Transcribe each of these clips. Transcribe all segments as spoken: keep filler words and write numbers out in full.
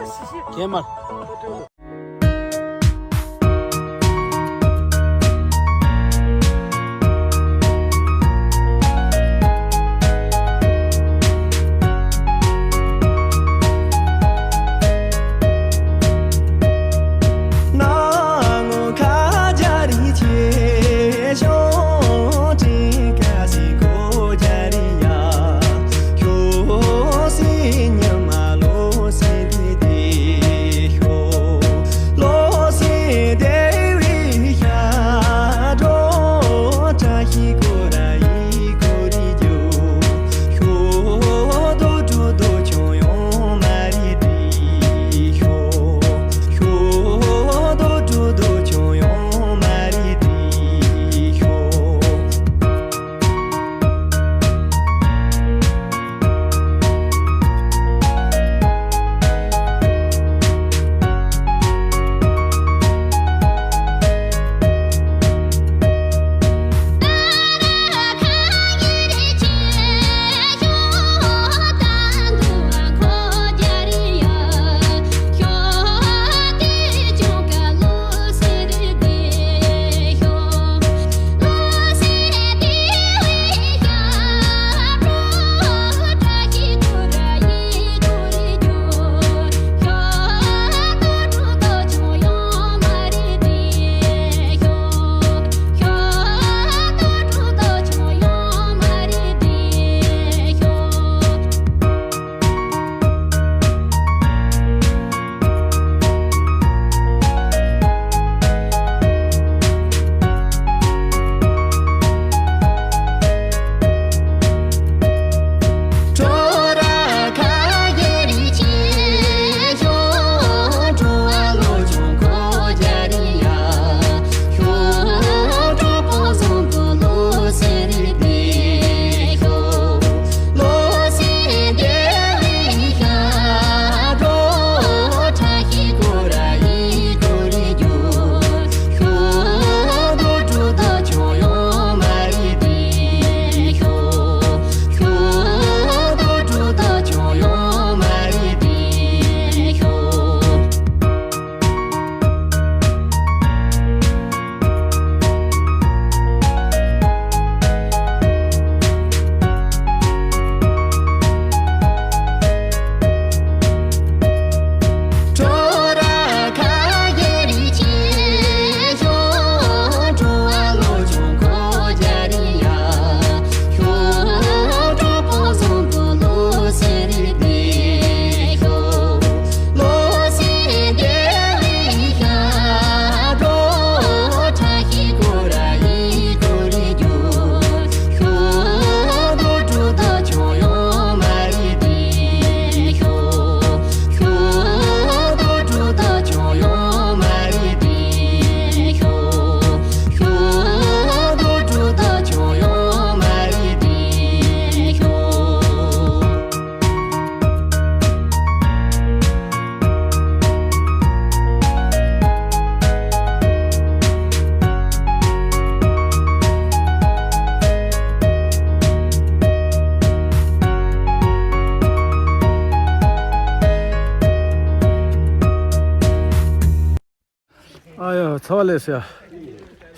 གད་མར། ཨ་ཡ། ཚ་བ་ལས་ཡ།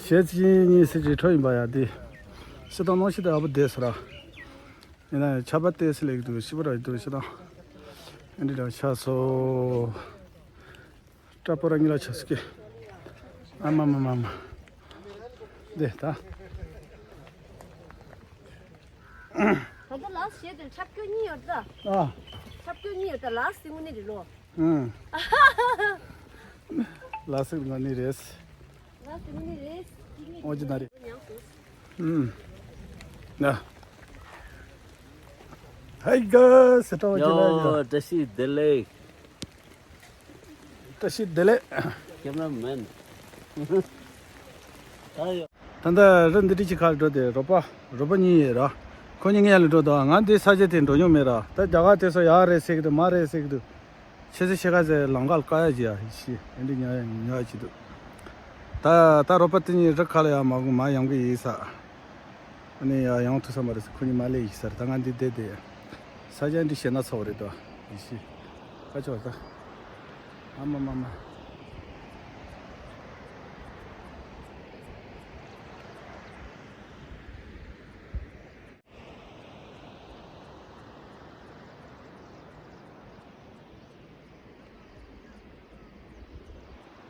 ཞེ་ཅིག་གཉིས་སེ་ཅིག་འཕྲོ་ཡིན་པ་ཡ་དེ། ཤི་ཏང་ནང་ཤི་ཏ་ཨ་བུ་དེ་སི་ར། ཡིན་ན་ཆར་པ་ཏོག་ཙམ་སླེབས་ཀྱི་འདུག་ཤི་བ་ར་ཡི་འདུག་ཤི་ཏང་། ཨེ་འདྲ་ར་ཆགས་སོང་། སྐྲ་པོ་ར་གཉིས་ལ་ཆགས་སོང་ཀི། ཨ་མ་མ་མ་མ། དེ་ད། ད་ལྟ་ལགས་བྱས་ཏེ་འཁྲབ་སྐྱོ་གཉིས་ཡོད་ད། ཨ། འཁྲབ་སྐྱོ་གཉིས་ཡོད་ད་ལགས་སི་དངོས་གནས་རེད་ལོ། ཨང་། ལགས་སི་དངོས་གནས་རེད། ལགས་སི་དངོས་གནས་རེད། ཨོ་ཅི་ན་རེད། ཨང་། ན། ཧའི་ག་སི་ཏོ་ཅི་ལ་ཡོ། ཡོ་བཀྲ་ཤིས་བདེ་ལེགས། བཀྲ་ཤིས་བདེ་ལེགས། ཀེམ་ར་མེན། ད་ཡོ། ད་ལྟ་རི་འདི་འདྲ་ཅིག་ཁར་འགྲོ་དེ་རོགས་པ་རོགས་པ་གཉིས་ཡོད་ར། ཁོ་གཉིས་ངའི་ཡ་ལ་འགྲོ་དང་། ང་འདི་ས་ཆ་དེ་འགྲོ་མྱོང་མེད་ར། ད་རྒྱ་གར་དེ་ཚོ་ཡག་རེད་ཟེར་གི་འདུག་མ་རེད་ཟེར་གི་འདུག་ཆེ་ས་ཤེ་ཁ་ཟེར་ལམ་ཁ་ལ་དཀའ་ཡ་ཅིག་ཡ་ཤི་ཨེ་འདྲ་ཉོ་ཡ་ཉོ་ཡ་ཅིག་འདུག་ད་ད་རོགས་པ་དེ་གཉིས་རི་ཁ་ལ་ཡ་མ་མ་ཡོང་གི་ཡིན་ས། ཨ་ནི་ཡ་ཡོང་ཐུབ་ས་མ་རེད་ཟེར། ཁོ་གཉིས་མ་སླེབས་ཡིན་ས་རེད། ད་ང་འདི་བསྡད་བསྡད་ཡ། ས་ཆ་འདི་ཞེད་སྣང་ཚ་བོ་རེད་དོ། ཡེ་ཤེས། ཁ་ཆོག་ད། ཨ་མ་མ་མ།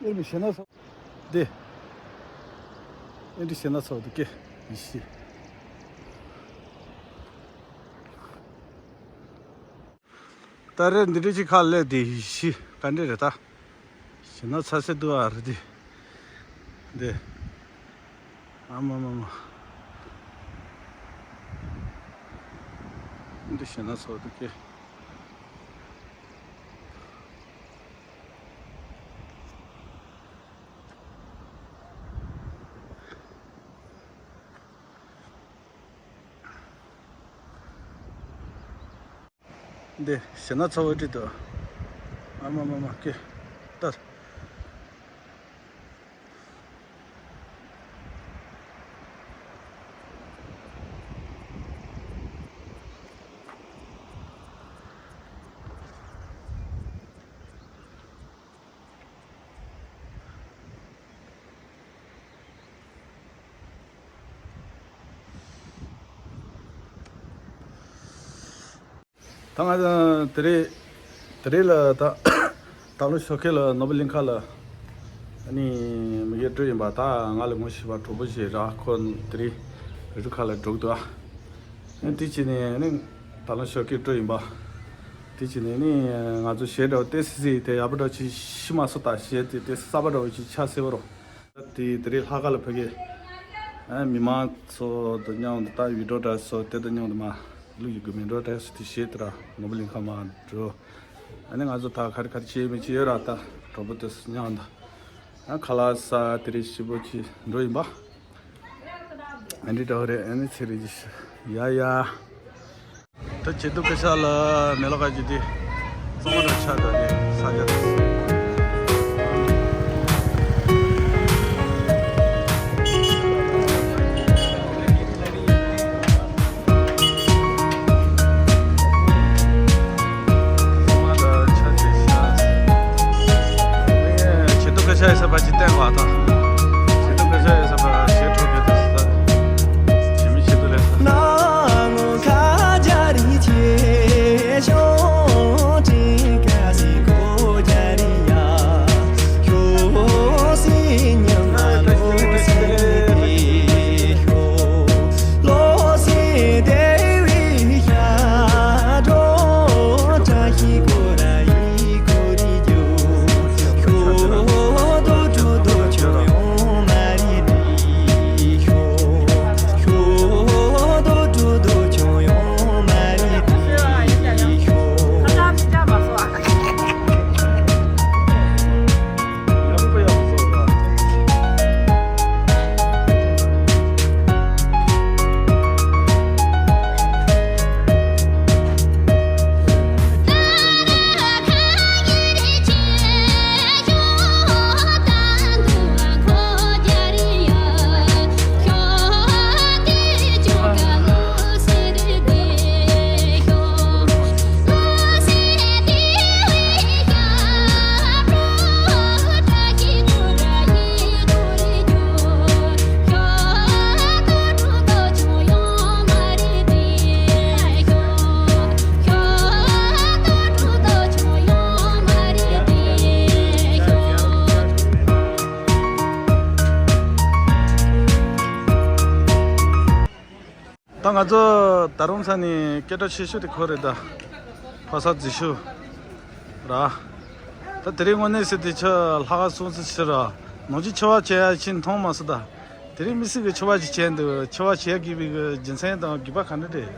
ཨེ་མི་ཤེས་ན་སོ། དེ། ཨེ་འདྲི་ཤེས་ན་སོ་དུ་ཀེ། ཡི་ཤི། ད་རེས་འདི་འདྲ་ཅིག་ཁ་ལས་དེ་ཤི་ག་འདྲ་རེད་ད། ཞེ་ན་ཚ་སེ་འདུག་ཨ་རེད་དེ། དེ། ཨ་མ་མ་མ། འདི་ཞེ་ན་ཚ་འདུག་ཀེ། འདི་ཞེ་ན་ཚ་བོ་འདྲི་འདུག་ཨ་མ་མ་མ་ཀེ། ལྟར། ད་ང་དེ་རེས་དེ་རེས་ལ་ད་སྟག་ལུང་ཞོགས་ཀས་ལ་ནོར་བུ་གླིང་ཁ་ལ་ཨ་ནི་མི་གེ་འགྲོ་ཡིན་པ། ད་ང་ལ་ངོ་ཤེས་པ་གྲོགས་པོ་ཞིག་ར་ཁོ་དེ་རེས་རི་ཁ་ལ་འགྲོ་གི་འདུག་ཨ་ནི་དེ་བྱས་ནས་ཨ་ནི་སྟག་ལུང་ཞོགས་ཀས་འགྲོ་ཡིན་པ། དེ་བྱས་ནས་ཨ་ནི་ང་ཚོ་གཞས་འདྲ་བོ་ཏོག་ཙམ་ཟིག་དེ་ཡག་པོ་འདྲ་བོ་ཅིག་ཤེས་མ་སོང་། ད་གཞས་དེ་ཏོག་ཙམ་གསར་པ་འདྲ་བོ་ཅིག་ཆགས་སྲིད་པ་རོ། དེ་དེ་རིང་ལྷག་དཀར་ལ་ཕ་གི་ཨ་མི་མང་ཚོ་དང་མཉམ་དུ་ད་ཡུལ་གྲོགས་འདྲ་ཚོ་དེ་དང་མཉམ་དུ་མ་ལུག་ཡུལ་གི་མི་འགྲོ་འདྲ་ཚོ་དེ་བྱས་དེ་ར་ནོར་བུ་གླིང་ཁ་མ་འགྲོ། ཨ་ནི་ང་ཚོ་ད་ག་རེ་ག་རེ་བྱས་མི་བྱས་ཡོད་ར། ད་གྲོགས་པོ་དེ་ཚོ་མཉམ་དུ་ཨ་ཁ་ལག་ཟ་དེ་རིང་ཞིབ་པོ་ཅིག་འགྲོ་ཡིན་པ། ཨ་འདི་འདྲ་བོ་རེད། ཨ་ནི་ཚེ་རིང་ཡ་ཡ། ད་བྱེད་དུ་སྐད་ཆ་ལ་མེ་ལོ་ཀ་གི་དེ་གཙང་མ་ར་ཆ་ད་དེ་ས་ཆ་དེ། ད་ང་ཚོ་ད་རུང་ས་ནས་སྐད་གྲགས་ཆེ་ཤོས་དེ་ཁོ་རེད་ད། ཕ་ས་རྫི་ཤུ་ར། ད་དེ་རིང་དངོས་གནས་ཟེར་དེ་ཆ་ལྷག་ག་སོང་ཚེ་ཕྱིར་ར། ནང་ཆེན་ཆེ་བ་བྱེད་ཡ་ཕྱིན་མཐོང་མ་སོང་ད། དེ་རིང་མི་སྲིད་གི་ཆེ་བ་ཞིག་བྱས་འདུག་ཆེ་བ་བྱེད་དགོས་པའི་གི་རྒྱུ་མཚན་དང་དགོས་པ་ག་འདྲ་རེད་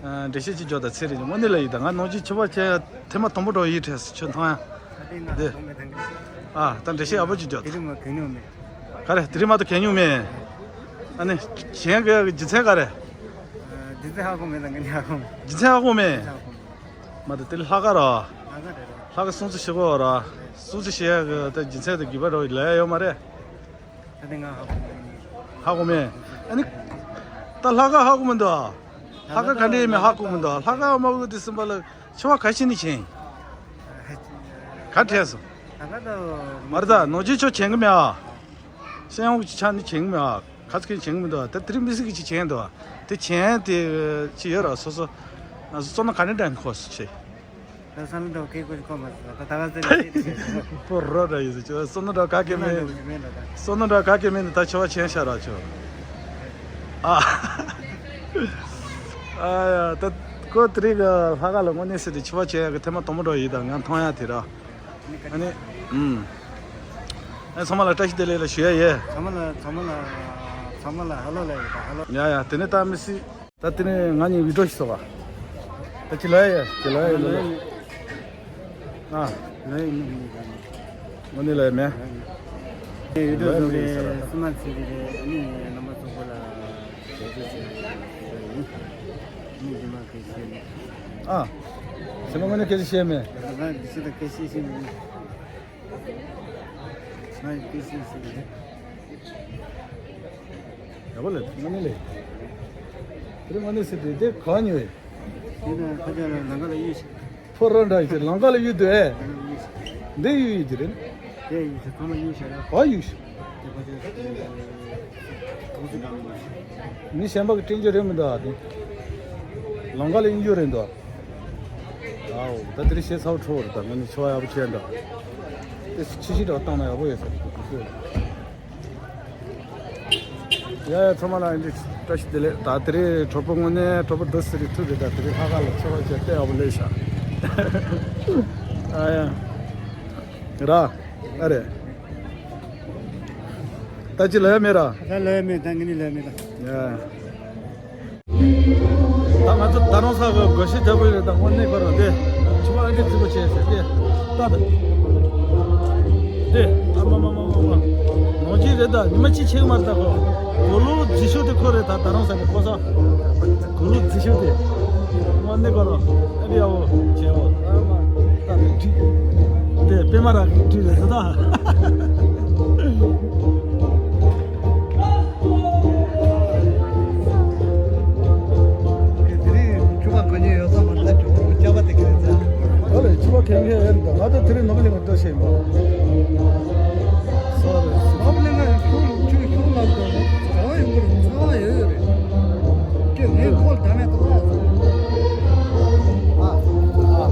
ཨ། འགྲེལ་བཤད་ཅིག་རྒྱོབ་དང་། ཚེ་རིང་དངོས་གནས་ལ་ཡིན་ད། ང་ནང་ཆེན་ཆེ་བ་བྱེད་ཡ་ཐེངས་མ་དང་པོ་འགྲོ་ཡིན་དྲན་སོང་། ཁྱོད་མཐོང་ཡ་འདི། ཨ་ད་འགྲེལ་བཤད་ཡག་པོ་ཅིག་རྒྱོབ་དང་། དེ་རིང་མ་གོ་མྱོང་མེད། ག་རེ་དེ་རིང་མ་གཏོགས་གོ་མྱོང་མེད། ཨ་ནི་གཞན་གི་རྒྱུ་མཚན་ག་རེ། རྒྱུ་མཚན་ཧ་གོ་མེད་ད་ང་ནི་ཧ་གོ་མེད། རྒྱུ་མཚན་ཧ་གོ་མེད། ཧ་གོ་མེད། མ་ད་དེ་ལྷག་དཀར་ར། ལྷག་དཀར་རེད་ར། ལྷག་དཀར་སྲུང་བརྩི་ཞུ་གི་ཡོད་ར། སྲུང་བརྩི་ཞུ་ཡ་གི་ད་རྒྱུ་མཚན་དང་དགོས་པ་ར་ལབ་ཡ་ཡོད་མ་རེད། ད་དེ་ང་ཧ་གོ་མེད། ཧ་གོ་མེད། ཨ་ནི་ད་ལྷག་དཀར་ཧ་གོ་མི་འདུག་ལྷག་དཀར་ག་འདྲ་ཡིན་མིན་ཧ་གོ་མི་འདུག་ལྷག་དཀར་མ་གོ་དུས་ཙམ་པ་ལ་ཆེ་བ་ག་ཤེད་ནས་བྱེད་ཡིན། ག་དྲན་སོང་། ད་ག་ད། མར་ད་ནོར་རྗེ་ཆོ་བྱེད་གི་མེད་ཨ། སེམས་ཡོང་གི་ཆ་ནི་བྱེད་གི་མེད་ཨ། ག་ཚོད་གི་བྱེད་གི་མི་འདུག་ཨ། ད་དེ་རིང་མི་སྲིད་གི་ཅིག་བྱེད་འདུག་ཨ། དེ་བྱེད་དེ་ཅི་ཡོད་ར་སོ་སོ། ང་ཚོ་བསོད་ནམས་ག་ནས་འདྲ་མཁོ་སོ་ཆེ། ད་ས་ལ་འགྲོ་གི་ཀོ་ཅི་ཀོ་མ་སོ་ད་ད་ག་ཚོད་ལ་ཤེས་ཏེ་ཤེས། པོ་རོ་འདྲ་ཡོད་ཟེར་ཅོ་བསོད་ནམས་འདྲ་ག་གེ་མེད། མེད་ད། བསོད་ནམས་འདྲ་ག་གེ་མེད་ནི་ད་ཆེ་བ་ཆེན་ཤ་ར་ཆོ། ཨ། ཨ་ཡ་ད་ཀོ་དེ་རིང་གི་ལྷ་ཁང་ལ་དངོས་གནས་སྲིད་དེ་ཆེ་བ་ཆེན་ཡ་གི་ཐེངས་མ་དང་པོ་འགྲོ་ཡིན་ད་ང་མཐོང་ཡ་དེ་ར། ཨ་ནི། ཨུམ། ཨ་ཚང་མ་ལ་བཀྲ་ཤིས་བདེ་ལེགས་ལ་ཞུ་ཡ་ཡེ། ཚང་མ་ལ་ཚང་མ་ལ་ཚང་མ་ལ་ཧ་ལོ་ལ་ཡོད་ད་ཧ་ལོ། ཡ་ཡ་དེ་ནས་ད་མི་སྲིད། ད་དེ་ནས་ང་གཉིས་བི་ཌིའོ་ཞིག་བཟོ་བ། ད་ཅི་ལ་ཡ་ཅི་ལ་ཡ་ལ་ཡ། ཨ། ལ་ཡ་མི་མི་ད། དངོས་གནས་ལ་ཡ་མེད། ཡུ་ཊུབ་བཟོ་གི་སུ་མ་ཚིག་གི་ཨ་ནི་རྣམ་པ་ཚོ་གོ་ལ། ཨ། ཟེར་ན་དངོས་གནས་སྐད་ཆ་བཤད་མེད། ང་འདི་ཕྱི་ལ་སྐད་ཆ་བཤད་མེད། ང་སྐད་ཆ་བཤད་མེད། ཡག་པོ་ལས་དངོས་གནས་ལས། དེ་རིང་དངོས་གནས་སྲིད་དེ་དེ་གང་ཉོས། དེ་ན་ཁ་ཆ་ལ་ལང་ཀ་ལ་གཡུག་ཤིག་ཕོ་རོ་འདྲ་ཡོད་ཅེ་ལང་ཀ་ལ་གཡུག་འདུག་ཨེ། ལང་ཀ་ལ་གཡུག་ཤིག་འདི་གཡུག་ཡོད་ཀྱི་རེད། དེ་ཡིན་ཚེ་ཚང་མ་གཡུག་བྱས་ན། ག་གཡུག་ཤོག་དེ་ཕ་ཆེན་གོང་ཚད་གང་གཡུག་ཤོག་མི་གཞན་པ་གི་སྐྲན་རྒྱུ་རེད་མི་འདུག་ཨ་དེ། ལང་ཀ་ལ་གཡུག་རྒྱུ་རེད་འདུག་ཨའོ་ད་དེ་རིང་བཤད་ཚ་བོ་ཁྲོ་བོ་རེད་ད་ངོ་ནས་ཆོ་ཡག་པོ་བྱས་འདུག་དེ་ཕྱི་ཤི་འདྲ་བཏང་ན་ཡག་པོ་ཡོད་ས་རེད། ཡ་ཡ་ཚང་མ་ལ་ཨ་འདྲི་བཀྲ་ཤིས་བདེ་ལེགས། ད་དེ་རིང་གྲོགས་པོ་དངོས་གནས་གྲོགས་པོ་འདི་སི་རི་ཐུ་རེད། ད་དེ་རིང་ལྷ་ཁང་ལ་ཆེ་བ་བྱས་ལྟ་ཡག་པོ་ལས་ཤག་ཨ་ཡ་ར་ཨ་རེ། ད་ཅི་ལ་ཡ་མེད་ར། ད་ལ་ཡ་མེད་ད་ངི་ནི་ལ་ཡ་མེད་ད། ཡ། ད་ང་ཚོ་ད་རུང་ས་གི་སྒོ་ཤེས་རྒྱ་བོ་རེད་ད་དངོས་གནས་ཁོ་རང་དེ་ཆུ་བ་ཨ་འདྲི་རྫིག་པོ་བྱས་ཟེར་ཏེ་ལྟ་ད། དེ་ཨ་མ་མ་མ་མ་མ་ནོར་གྱི་རེད་ད་ཉི་མ་གཅིག་ཆེ་གི་མ་རེད་ད་ཁོ་གོ་ལུ་རྫི་ཤོག་དེ་ཁོ་རེད་ད་ད་རུང་ས་ནས་ཁོ་ས་གོ་ལུ་རྫི་ཤོག་དེ་དངོས་གནས་ཁོ་རང་ཨ་འདྲི་ཡ་བོ་བྱས་བོ་ཨ་མ་ད་དེ་བྲིས་དེ་པད་མ་ར་བྲིས་རེད་ད། དེ་རིང་ཕྱུ་པ་གོན་ཉེན་ཡོད་ས་མ་རེད་ད། ཕྱུ་པ་སྐྱག་པ་དེ་ག་རེ་ཟ། ཨ་ལས་ཕྱུ་པ་གན་གན་ཡོད་རེད་ད། ང་ཚོ་དེ་རིང་ནོར་གླིང་ལ་འགྲོ་ཤེས་མ། སོ་རེད། ནོར་གླིང་ལ་ཤུགས་ཤུགས་ཤུགས་ལ་འགྲོ་ནས་ག་བ་ཡོང་གི་རེད། ཚ་བ་ཡོད་ཡོད་རེད། ཀྱེ་ངས་ཁོལ་ད་མེད་ད་ལ། ཨ་ཨ་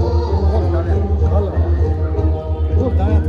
ཁོལ་ད་མེད་ག་ལ། ཁོལ་ད་མེད།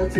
ཡག་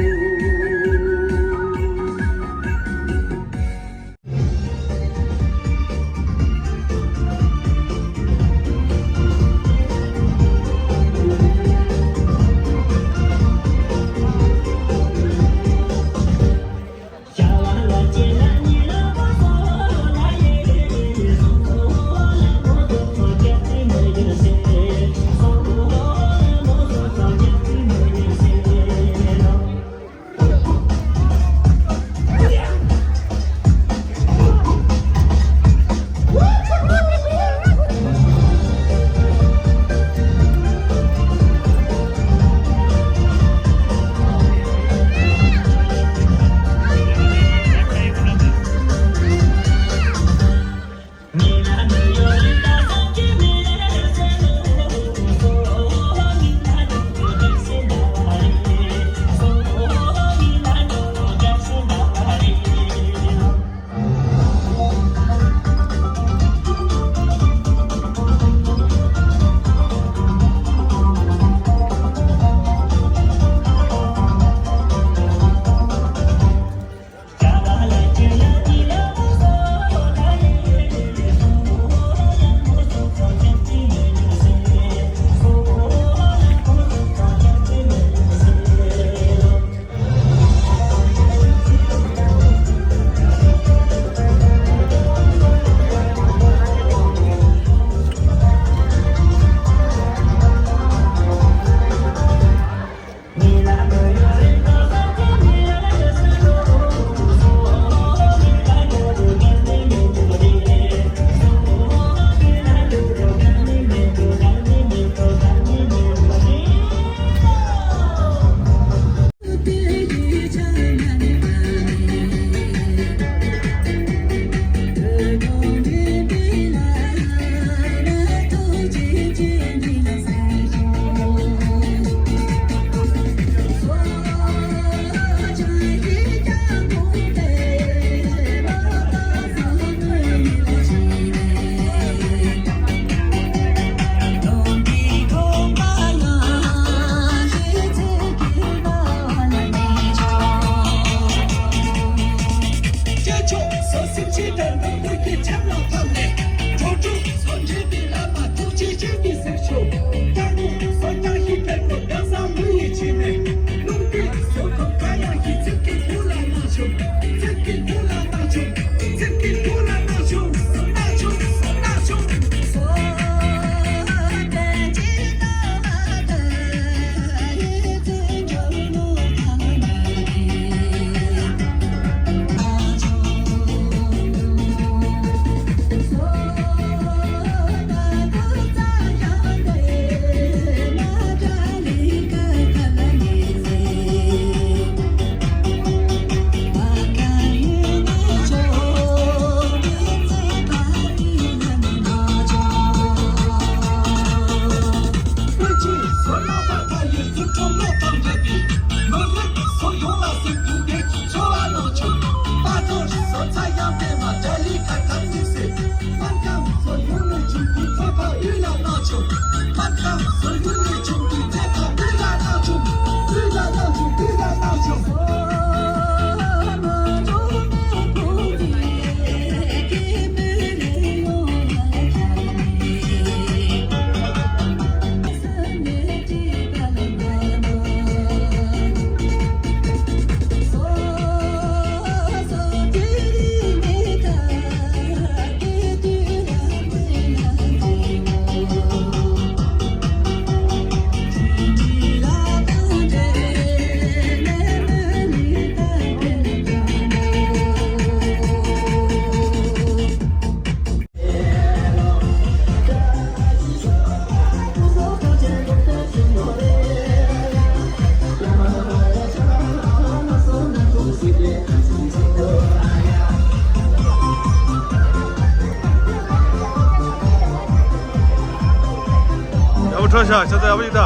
པོ་འཁྲབ་ཤག་ཆ་ཚང་ཡག་པོ་ཡིན་ད།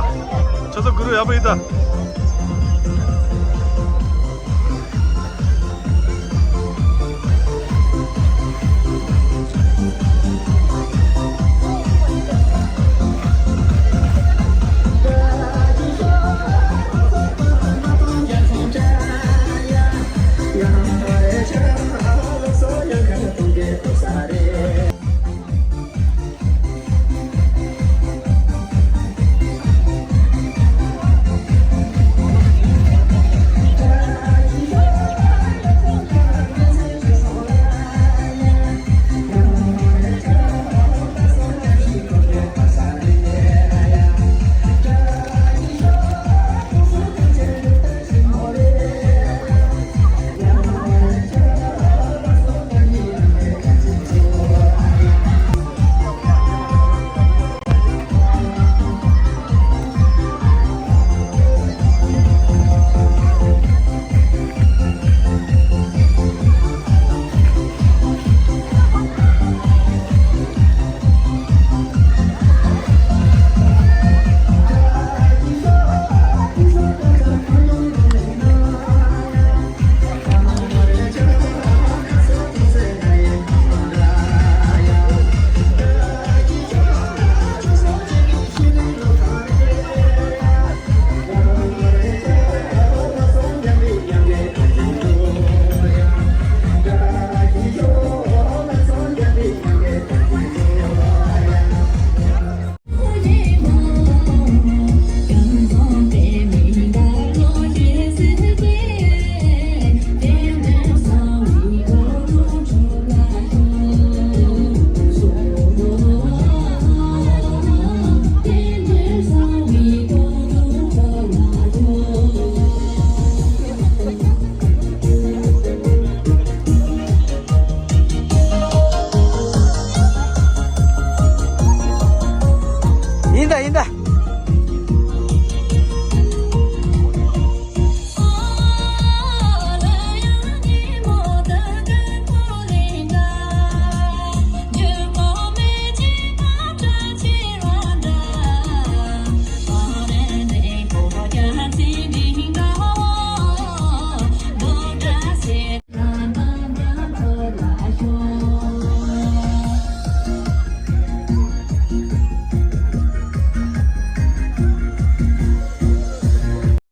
ཆ་ཚང་གུ་རུ་ཡག་པོ་ཡིན་ད།